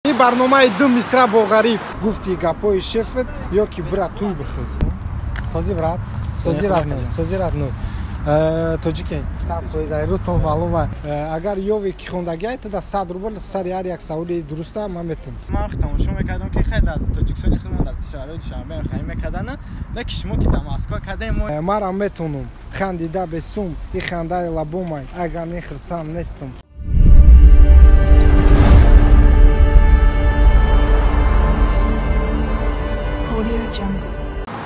Ин барномаи ду мисра бо ғариб. Гуфти гапҳои шефт ё ки бира туй бихӯр. Сози брат, сози родной, сози родной. Тоҷикен, 100% айрутон маълума. Агар ёве ки хондагиай, тада 100 рубл сари ҳар як саволи дуруста ман метум. Ман тамошо мекардам ки хай дар Тоҷикистони худмон дар шаҳрҳои Душанбе харид мекарданд, на ки шумо ки дар Москва кардем мо. Марам метонум хандида бесум, и хандаи лабомай, агар не хирсанд нестум.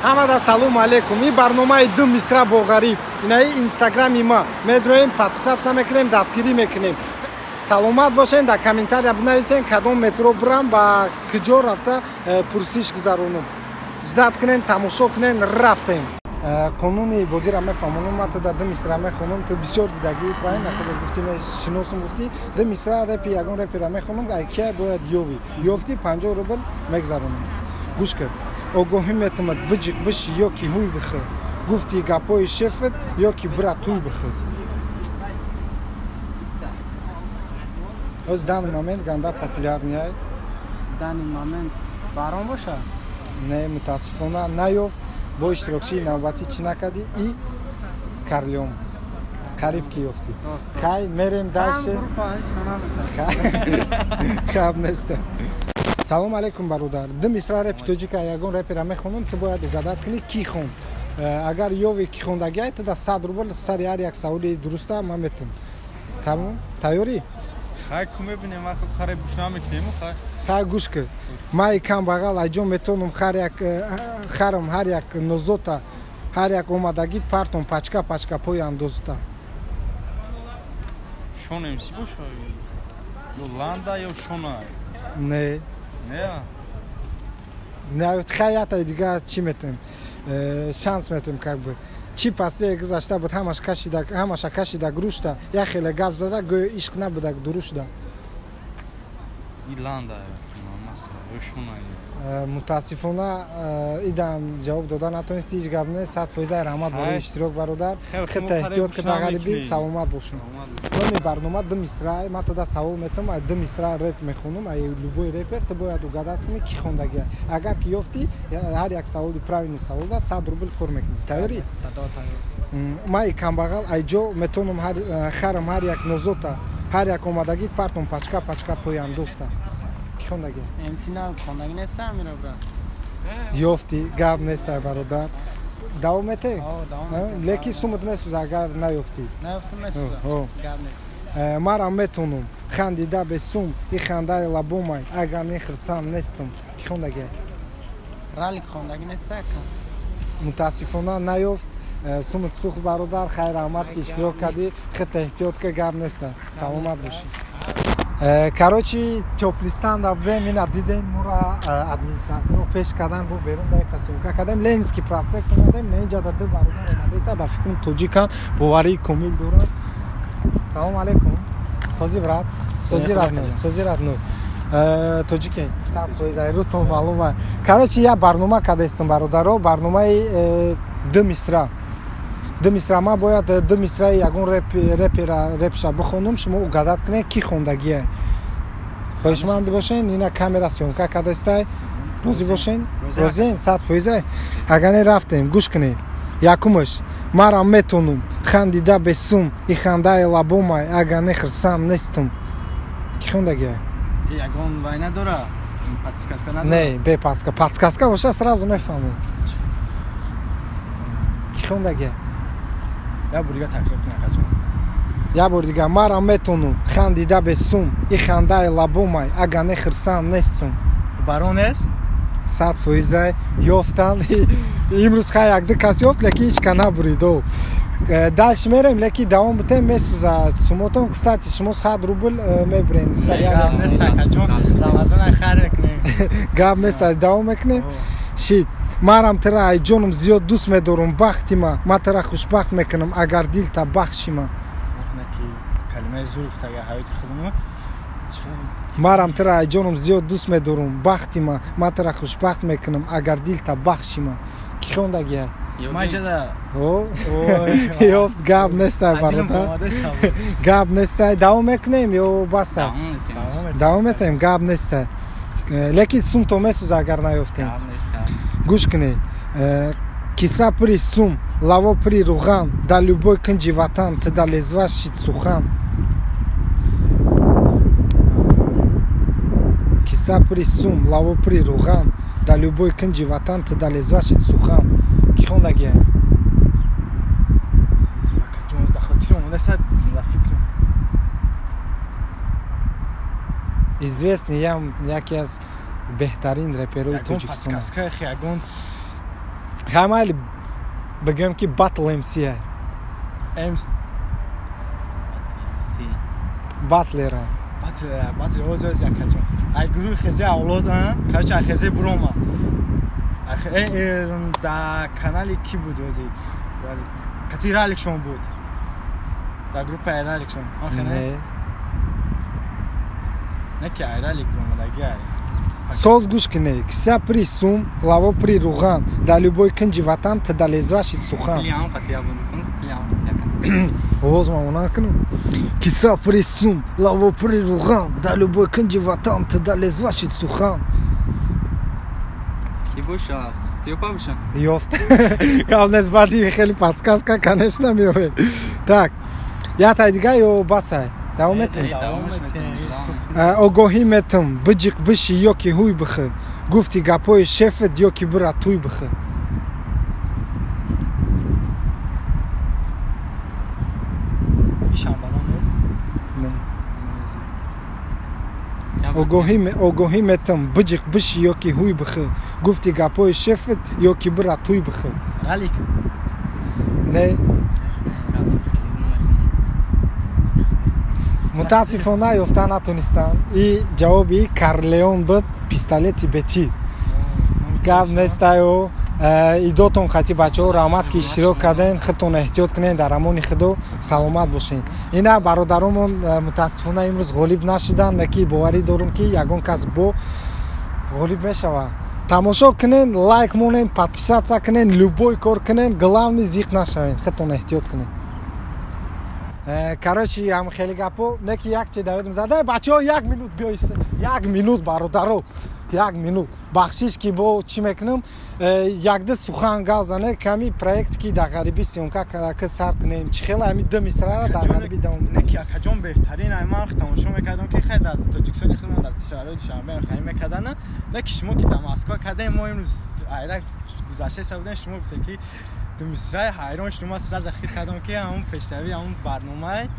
Ҳамада салому алейкум. Ин барномаи ду мисра бо ғариб. Инаи инстаграми ма. Медроем, подписаться мекунем, дастгирӣ мекунем. Саломат бошен, дар комментария бинависен кадом метро бурам ба куҷо рафта пурсиш гузаронум. Ждат кунен, тамошо кунен, рафтем. Қонуни бозиро мефаҳмонам, ман ту дар ду мисра мехонам, ту бисёр дидагӣ, правильно худо гуфтӣ, шиносум гуфтӣ, ду мисра репи ягон репера мехонам, ай кия бояд ёвӣ. Ёфтӣ 50 рубл мегзаронам. Гӯш кун. Огоҳӣ метумад биҷиқ биши ё ки ҳуй бихӯр. Гуфти гапҳои шефт ё ки бира туй бихӯр. Оз данный момент ганда популярный ай. Данный момент барон боша? Не, мутаассифона наёфт. Бо иштирокчии навбатӣ чӣ накардӣ и Карлион. Қариб ки ёфтӣ. Хай, мерем дальше. Хаб неста. Салом алейкум, бародар. Ду мисра репи тоҷика ягон репера мехонам, ту бояд угадать кунӣ ки хон. Агар ёве ки хондагиай, тада 100 рубл сари ҳар як саволи дуруста ман метум. Тамом? Тайёрӣ? Хай, ку мебинем, ман хуб харе гӯш намекунем, хай. Хай, гӯш кун. Ман камбағал айҷон метонум ҳар як харам, ҳар як нозота, ҳар як омадагит партом пачка пачка пой андозта. Шон МС боша? Ё Ланда ё Шона? Не. Не. Не, хаята дига чӣ метем? Шанс метем как бы. Чӣ пасте гузашта буд, ҳамаш кашида, ҳамаша кашида грушта, як хеле гап зада, гӯё ишқ набуда дурушта. Иланда, ё Шона. Мутаассифона идам ҷавоб дода натонисти, ҳеҷ гап нест. 100% раҳмат барои иштирок, бародар. Хеле эҳтиёт кун, ғарибӣ, саломат бошед. Номи барнома ду мисра, ман тада савол метам, ай ду мисра реп мехонам, ай любой репер, ту бояд угадать кунӣ ки хондагиа. Агар ки ёфтӣ, ҳар як саволи правильный саволда 100 рубл кор мекунӣ. Тайёрӣ? Ман камбағал айҷо метонам харам ҳар як нозота, ҳар як омадагӣ партом пачка пачка пояндоста. Ки хондагиа? МС на хондагӣ нестам, мира брат. Ёфтӣ, гап нестай, бародар. Давом метем? Леки сумут месӯза агар наёфтӣ. Наёфтам месӯза. Гап нест. Марам метонум хандида бесум, и хандаи лабомай, агар не хирсанд нестум. Ки хондагиа? Ралик хондагӣ неста. Мутаассифона наёфт. Сумут сӯхт, бародар. Хайр, раҳмат ки иштирок кардӣ. Хеле эҳтиёт ка, гап неста. Саломат бошӣ. Короче, тёплистанда будем, ина дидем, моро администраторо пеш кардан, бо берун даи съёмка кардем. Ленинский проспект омадем, на инҷа ду бародар омадеса, ба фикрам тоҷикан, боварии комил дорад. Салом алейкум. Сози брат, сози родной, сози родной. Тоҷикен, 100% айрутон маълума. Короче, я барнома кардастам, бародаро, барномаи ду мисра. Ду мисра, ман бояд ду мисраи ягон репера репша бихонам, шумо угадать кунед ки хондагие. Хоҳишманд бошен, ина камера съёмка кардастай. Розӣ бошен? Розиен, 100%. Агар не рафтем, гӯш кунед. Якумаш, марам метонум хандида бесум, и хандаи лабомай, агар не хирсанд нестум. Ки хондагие? Ягон вай надора? Подсказка надора? Не, бе подсказка. Подсказка боша сразу мефаҳмед. Ки хондагие? Я бор дига такрор кун, акаҷон. Я бор дига. Марам метонум хандида бесум, и хандаи лабомай, агар не хирсанд нестум. Барон нест? 100% ёфтан. Имрӯз хай якду кас ёфт, лекин ҳеҷ ка набурид. Дальше мерем, лекин давом битем, месӯза сумотон. Кстати, шумо 100 рубл мебурен. Гап нест, акаҷон, Рамазона хайр мекунем. Гап нест, давом мекунем. Шид. Марам тира ай ҷонум зиёд дӯст медорум, бахти ма, ман тира хушбахт мекунам, агар дилта бахши ма. Калимаи зур гуфтага ҳаёти худуму. Марам тира ай ҷонум зиёд дӯст медорум, бахти ма, ман тира хушбахт мекунам, агар дилта бахши ма. Ки хондагия? Ёфт, гап нестай, бародар. Гап нестай. Давом мекунем ё баса? Давом метаем, гап нестай. Лекин сум то месӯза агар наёфтем. Гӯш кунед. Киса пури сум, лаво пури руған, дар любой кунҷи ватан ту дар лезва шид сухан. Киса пури сум, лаво пури руған, дар любой кунҷи ватан ту дар лезва шид сухан. Ки хондагия? Известный, ям яке аз беҳтарин реперои Тоҷикистон. Ҳамаи бигӯем ки Battle MC. Батлера. Батлера, батлер оз оз якаҷон. Ай гурӯҳи хезе авлод, короче, ай хезе бурома. Да канали ки буд ози? Кати Раликшон буд. Да группа Раликшон. Не. Не ки ай Ралик буромадаги ай. Соз гӯш кунед. Киса пури сум, лаво пури руған, дар любой кунҷи ватан ту дар лезва шид сухан. Овоз мамонанд кунам. Киса пури сум, лаво пури руған, дар любой кунҷи ватан ту дар лезва шид сухан. Ки боша? Стёпа боша? Ёфт. Гап нест, баъди хеле подсказка, конечно, меояд. Так, ятай дига ё басай? Давом метем? Огоҳӣ метам, биҷиқ биши ё ки ҳуй бихӯ, гуфти гапҳои шефат ё ки бира туй бихӯ. Не. Огоҳӣ метам, биҷиқ биши ё ки ҳуй бихӯ, гуфти гапҳои шефат ё ки бира туй бихӯ. Не. Мутаассифона ёфта натонистанд. И ҷавоби Карлеон буд, пистолети бетир. Гап нестаю. Идотон хати бачаҳо, раҳмат ки иштирок карден, худтон эҳтиёт кунед, дар амони худо саломат бошед. Ина бародаромон мутаассифона имрӯз ғолиб нашуданд, лекин боварӣ дорум ки ягон кас бо ғолиб мешавад. Тамошо кунед, лайк монед, подписаться кунед, любой кор кунед, главный зиқ нашавед, худтон эҳтиёт кунед. Короче, ҳам хеле гапо, не ки як чи давидм зада, бачаҳо як минут биёист, як минут бародаро, як минут. Бахшиш ки бо чӣ мекунам, якда сухан гап зане, ками проект ки дар ғарибӣ съёмка ки сар кунем, чӣ хела ҳами ду мисрара дар ғарибӣ давом Не ки акаҷон беҳтарин, ай ман тамошо мекардам ки хай дар Тоҷикистони худмон дар шаҳрҳои Душанбе харид мекарданд, не ки шумо ки дар Москва кардем, мо имрӯз айра гузашта будем, шумо гуфтед ки ду мисраи ҳайрон шудум, ман сразу хит кардам ки ҳамон пешравӣ, ҳамон барномаи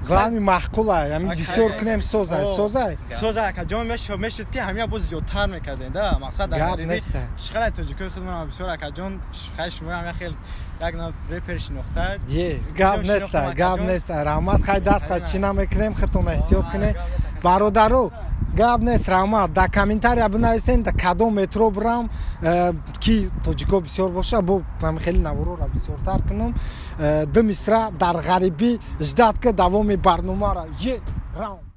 главный маъқулай, ҳамин бисёр кунем, созай, созай. Созай акаҷон мешуд ки ҳамина боз зиёдтар мекардем, да, мақсад дар ғарибӣ шихалай тоҷикои худмон бисёр акаҷон, хай шумо ҳам хел як нав репер шинохта. Е, гап неста, гап неста. Раҳмат, хай даст хай чӣ намекунем, худтон эҳтиёт кунед. Бародаро, гап нест, раҳмат. Дар комментария бинависен, дар кадом метро бирам, ки тоҷико бисёр боша, бо ҳам хеле наворора бисёртар кунам. Ду мисра дар ғарибӣ ждат ки давоми барномаро. Е, раунд.